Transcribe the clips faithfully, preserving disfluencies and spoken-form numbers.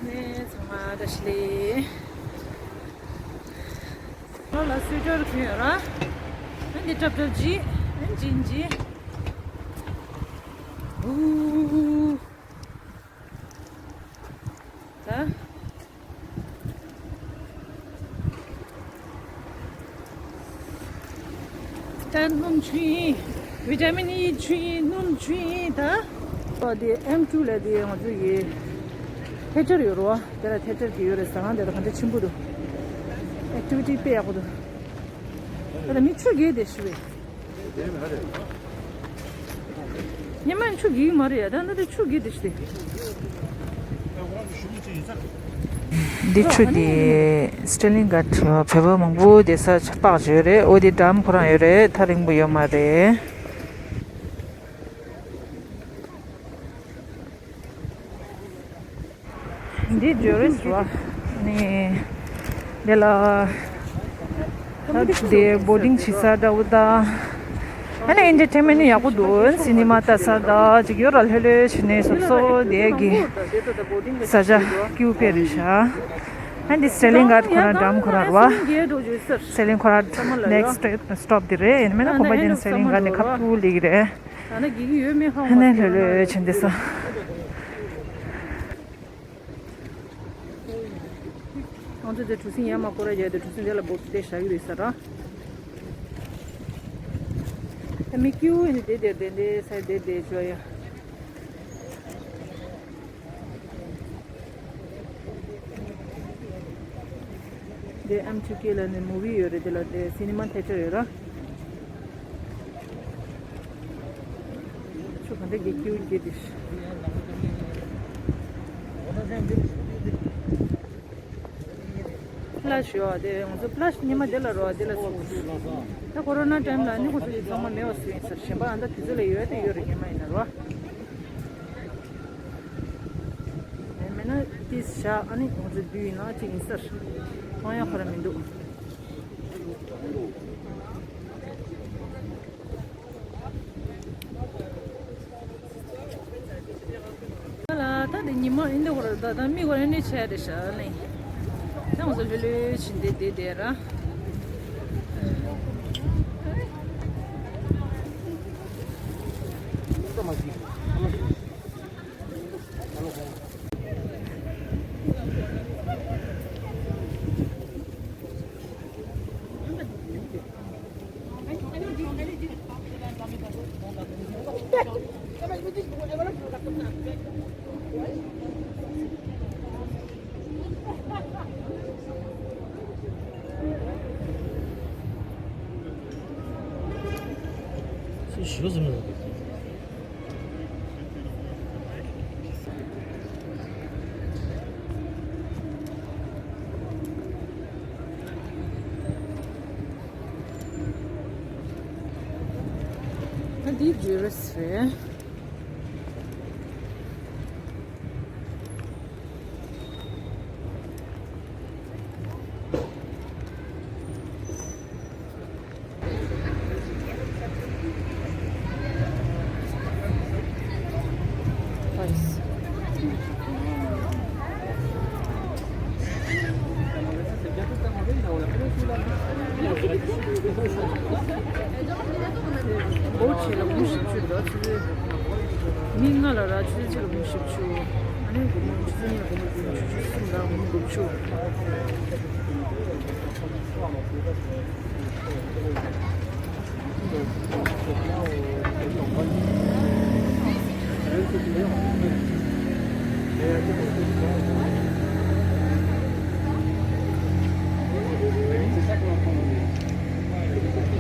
ནས་ཚང་མ་བཀྲ་ཤིས་བདེ་ལེགས། ལོ་ལ་སུའི་ཊར་གྱོན་ཡོད་ར། ཨ་འདི་ཀྲབ་ཀྲབ་ཅིག་ཨ་འཇིན་ཅིག་ཨུ། ད། ད་སྣུམ་ཆུ་ཡིན། ཝི་ཊ་མིན་ཨི་ཆུ་ཡིན། སྣུམ་ཆུ་ཡིན་ད། ཨོ་དེ་ཨེམ་ཊུ་ལ་དེ་ང་ཚོ་ཡི་ཐེ་ཊར་ཡོད་རོ། དེ་ལ་ཐེ་ཊར་གི་ཡོད་རེད། ཟ་ཁང་དེ་ལ་གང་འདྲ་ཆེན་པོ་འདུག་ཨེག་ཊི་ཝི་ཊི་དཔེ་ཡག་པོ་འདུག་དེ་ལ་མི་ཁྲི་བརྒྱད་དེ་ཞུ་བས། ཉི་མ་ཆུ་གི་མ་རེད་ཡ། ད་ནི་དེ་ཆུ་གི་དེ་ཤི་དེ། འདི་ཆུ་དེ་སི་ཊར་ལིང་གྷཊ་བོད་པ་མང་པོ་དེ་ས་ཆ་པགས་ཡོད་རེད། འོ་དེ་འགྲམ་ཁོ་རང་ཡོད་རེད། ཐག་རིང་པོ་ཡོད་མ་རེད། འདི་ཇོ་རིས་ར་ནི་འདི་ལ་ད་དེ་བོ་ཊིང་བྱེད་ས་འདྲ་བོ་ད། ཨ་ནི་ཨེན་ཊར་ཊེན་མེན་ཊ་ནི་ཡག་པོ་འདུག་སི་ནི་མ་ལྟ་ས་ད་ཅིག་ཡོད་ར། ལྷོད་ལྷོད་བྱས་ནས་སོ་སོ་དེ་གི་ས་ཆ་སྐྱིད་པོ་དཔེ་རེད་ཤག་ཨ་འདི་སི་ཊར་ལིང་གྷཊ་ཁོ་རང་འགྲམ་ཁོ་རང་ར། སི་ཊར་ལིང་ཁོ་རང་ནེག་སི་ཊི་སི་ཊོབ་དེ་རེད། ཡིན་ན་མིན་ན་ཁོམ་པ་ཅན་སི་ཊར་ལིང་གྷཊ་ནས་ཁ་ཐུག་སླེབས་ཀྱི་རེད། ད་ནི་གི་གི་ཡོད་མེད་ཧ་གོ་མ་སོང་། ཧ་ནས་ལྷོད་ལྷོད་བྱས་འདི་ས། ང་ཚོ་དེ་གྲུ་གཟིངས་ཡར་མར་སྐོར་ར་རྒྱག་དེ་གྲུ་གཟིངས་དེ་ལ་འབོར་དེ་བཞག་གི་རེད་ས་ར། ད་མི་སྐྱིད་པོ་ཡིན་དེ་དེར་དེ་འདྲའི་ས་དེ་དེ་བྱོས་ཡ། དེ་ཨེམ་ཊུ་ཀེ་ལ་ནི་མུ་བི་ཡོད་རེད། དེ་ལ་དེ་སི་ནི་མ་ཐེ་ཊར་ཡོད་ར། ཆུ་ག་འདྲ་གི་སྐྱིད་པོ་སྐྱིད་དེ། ཕ་ལ་ཤི་བ་དེ་ང་ཚོ་ཕ་ལ་ཤི་ཉི་མ་དེ་ལ་རོ་དེ་ལ་སོང་། ད་ཁོ་རོ་ན་ཊའིམ་ལ་ནི་ཁོ་ཚོ་ཡི་ཚང་མ་མེད་པ་སུ་ཡིན་ཟེར། གཞན་པ་ཨ་ད་དུས་ཚོད་ལ་ཡོད་དེ་ཡོད་རེད། སྔོན་མ་ཡིན་ན་རོ། མེད་ན་ཏིས་བཞག་ཨ་ནི་ང་ཚོ་དུས་ཡིན་ན་གཅིག་ཡིན་ཟེར། མཐོང་ཡ་ཁོ་ར་མི་འདུག་ལ་ད་དེ་ཉི་མ་ཨིན་དེ་ཁོ་ར་ད་ད་མི་ཁོ་ར་ནི་ཆེ་རེད་ཤག་ནི། ད་ང་ཚོ་ལྷོད་ལྷོད་བྱས་འདི་དེ་དེ་ར། ཨ་འདི་ཇུ་རིས་རེད། འོ་ཆེ་ལ་འབུམ་བཞི་བཅུ་རེད་པ། ཆུ་ཚོད་མི་ལྔ་ལ་ར་ཆུ་ཚོད་གཅིག་ལ་འབུམ་བཞི་བཅུ། ཨ་ནི་སྒོར་མོ་ཆུ་ཚོད་གཉིས་ལ་སྒོར་མོ་བདུན་ཅུ། ཆུ་ཚོད་གསུམ་ལ་སྒོར་མོ་དགུ་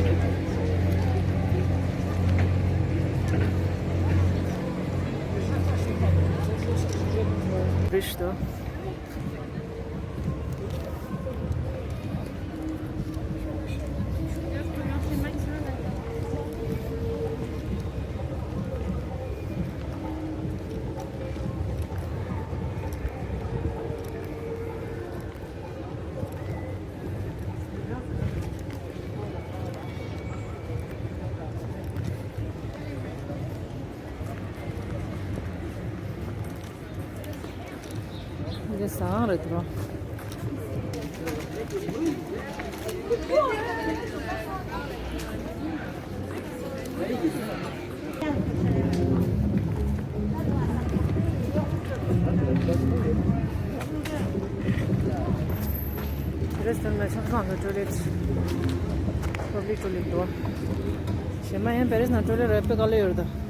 བཅུ། Что? དེ་ཟ་ཁང་རེད་འདུག་རེ་སྟོན་ལ་ཆབ་ཚང་དུ་ཊོའི་ལེཊ། པབ་ལིག་ཊོའི་ལེཊ་འདུག་གཞན་མ་ཡང་པེ་རིས་ནང་ཊོའི་ལེཊ་རེ་དཔེ་དཀའ་ལས་ཡོད་རེད་ད།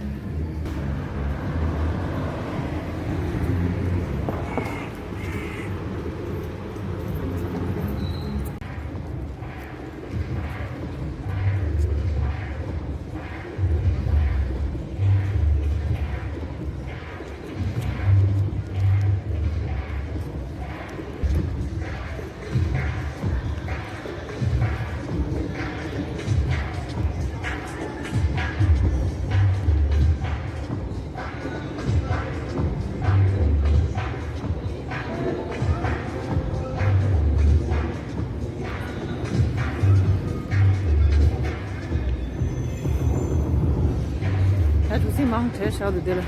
ད་གྲུ་གཟིངས་མང་དྲགས་ཤག་འདུག་དེ་ལ།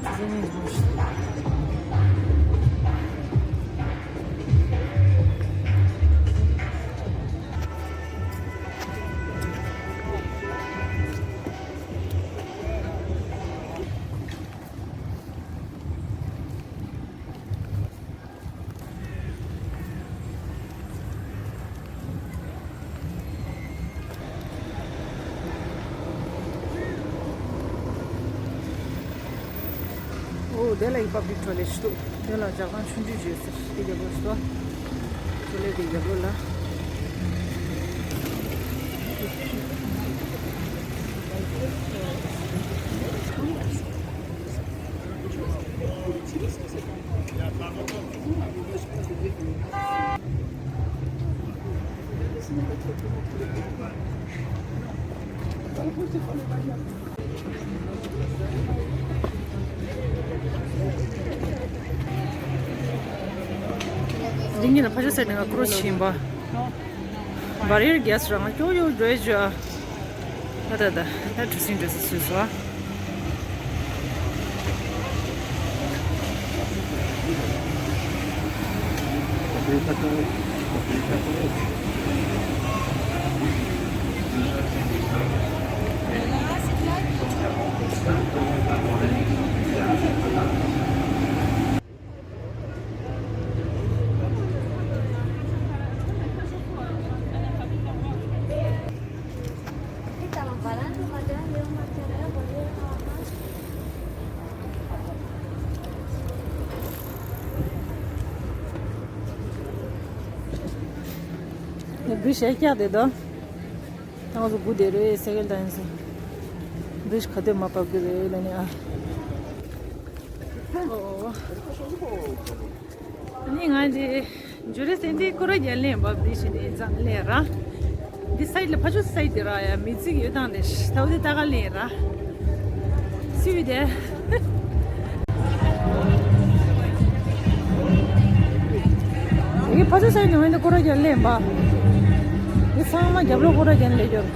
གྲུ་གཟིངས་མང་ཤག་འོ་དེ་ལ་ཡི་པབ་ལིག་ཊོའི་ལེཊ་ཞིག་འདུག་དེ་ལ་ཇ་ཁང་ཆུང་ཆུང་ཞིག་ཡོད་ཟེར། དེ་རྒྱབ་ལོགས་སུ་ཊོའི་ལེཊ་དེ་རྒྱབ་ལོགས་ལ། དེ་རིང་གི་ན་ཕ་ཆོས་སེར་ནས་ང་ཀྲོ་ཕྱིན་པ། བར་ཡར་རྒྱས་རང་ཀྱོ་ཡོ་འགྲོ་ཡོད་ཅོ། ད་ད་ད་ད་གྲུ་གཟིངས་འགྲོ་ས་སུས་སོ། ཡ་བི་ཤ་ཀྱག་དེ་དོ། ང་ཚོ་སྒུག་བསྡད་རེད་སེ་ཀལ་ཏ་ཡིན་ཟེར། བི་ཤ་ག་དུས་མ་བབས་ཀྱི་རེད་ལ་ནི་ཨ། ཨོ། ཨ་ནི་ང་འདི་ཇུ་རེ་སེ་འདི་ཀོ་ར་རྒྱལ་ལེན་བབས་འདི་ཞིག་འདི་ཙང་ལེན་ར། འདི་སའིད་ལ་ཕ་ཆོས་སའིད་འདི་ར་ཡ་མི་ཚིག་ཡོད་དང་ནི་ཤ་ཐའུ་འདི་ཏ་ག་ལེན་ར། སུས་དེ། དེ་གི་ཕ་ཆོས་སའིད་ནི་འོན་ཏེ་ཀོ་ར་རྒྱལ་ལེན་པ། འདི་ཚང་མ་རྒྱབ་ལོགས་ཀོ་ར་རྒྱལ་ལེན་རྒྱབ།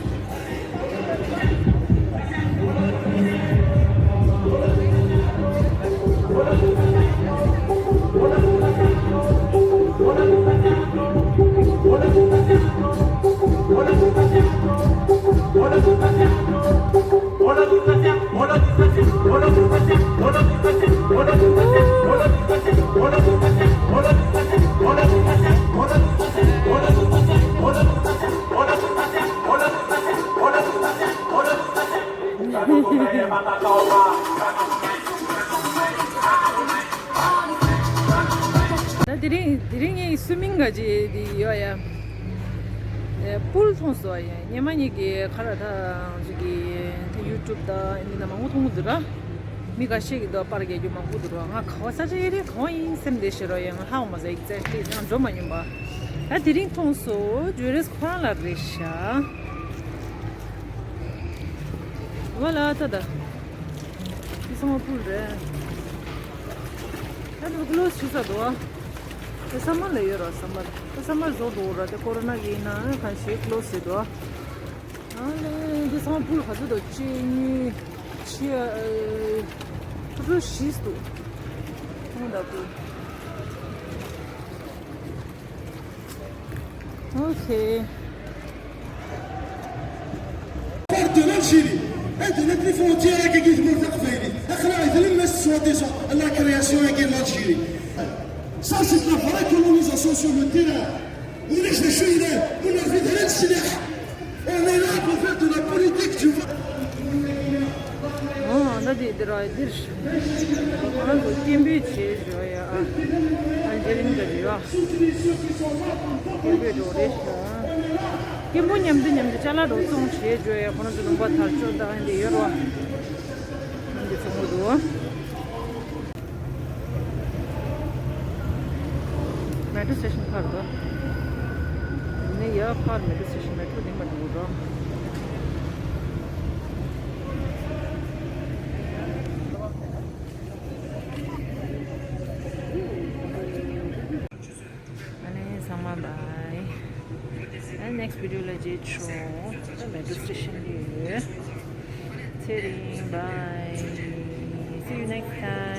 ད་དེ་རིང་དེ་རིང་ངའི་སུའི་མིང་ག་ཅི་དེ་ཡོད་ཡ། ཨེ་པུལ་མཐོང་སོང་ཡ། སྔོན་མ་ངེད་ཀྱི་ཁ་ར་ད་ཅིག་གི་ད་ཡུ་ཊུབ་ད་འདི་ན་མང་པོ་མཐོང་གི་འདུག་ར། མི་འགའ་ཤས་ཀྱིས་འདི་པར་རྒྱག་རྒྱུ་མང་པོ་འདུག་ར། ང་ག་བ་ས་ཆ་ཡིན་རེད་ག་བ་ཡིན་སེམས་བདེ་ཤེས་རོགས་ཡ། ང་ཧ་གོ་མ་སོང་ཨེག་ཛེག་ལི་ཡང་འགྲོ་མ་མྱོང་པ། ད་དེ་རིང་མཐོང་སོང་ཇུ་རེས་ཁོ་རང་ལ་རེད་ཤག་ཝ་ལ་ད་ད། འདི་ཚང་མ་པུལ་རེད། ད་ནི་ཀློ་སི་ཞུ་ས་འདུག་ཨ། ད་ས་མར་ལ་ཡོད་ར་ས་མར། ད་ས་མར་བཟོ་འདུག་ར། དེ་ཀོ་རོ་ན་གི་ཡིན་ན་གང་ཞིག་ཀློ་སི་འདུག་ཨ། ཨ་ལེ་འདི་ཚང་མ་པུལ་ག་ཚོད་འདུག་གཅིག་གཉིས་བཞི་ཨ། ཁོ་ཚོ་བཞི་འདུག་ཁོང་ལྟ་བུ། ཨོ་ཁེ། Part de l'Algérie et de notre frontière qui guide mon faqfayri. Akhlaq de l'immense soi-disant la création et l'Algérie. Ça, c'est la vraie colonisation sur le terrain. وليش نشيله ونرفد هالسلاح. On est là pour faire de la politique, tu vois. ཨོ་ད་དེ་དེ་ར་དེར་ཁོ་རང་ཚོ་སྐད་འབོད་བྱེད་བཞག་ཡ། ཨ་ལྗེ་རིང་ག་རེ་ཡ། སྐད་འབོད་འགྲོ་རེད་ཤག་སྐད་འབོད་མཉམ་དུ་མཉམ་དུ་ཅ་ལག་འགྲོ་སོང་བྱེད་བཞག་ཡ། ཁོ་རང་ཚོ་ལུང་པ་དར་ལྕོག་བཏང་འདི་ཡོད་རོ། འདི་ཚོ་མོ་འདུག་མེ་ཊོ་སི་ཊེ་ཤན་ཕར་དོ། ནི་ཡ་ཕར་མེ་ཊོ་སི་ཊེ་ཤན་མེ་ཊོ་ནི་མ་འགྲོ་འགྲོ། ཨ་ནི་ཚང་མ་བྷའི། ཨ་ནི་ནེག་སི་ཊི་བི་ཌི་ཡོ་ལ་མཇལ་ཆོག་ད་མེ་ཊོ་སི་ཊེ་ཤན་ལ་ཡོད། ཚེ་རིང་བྷའི། See you next time.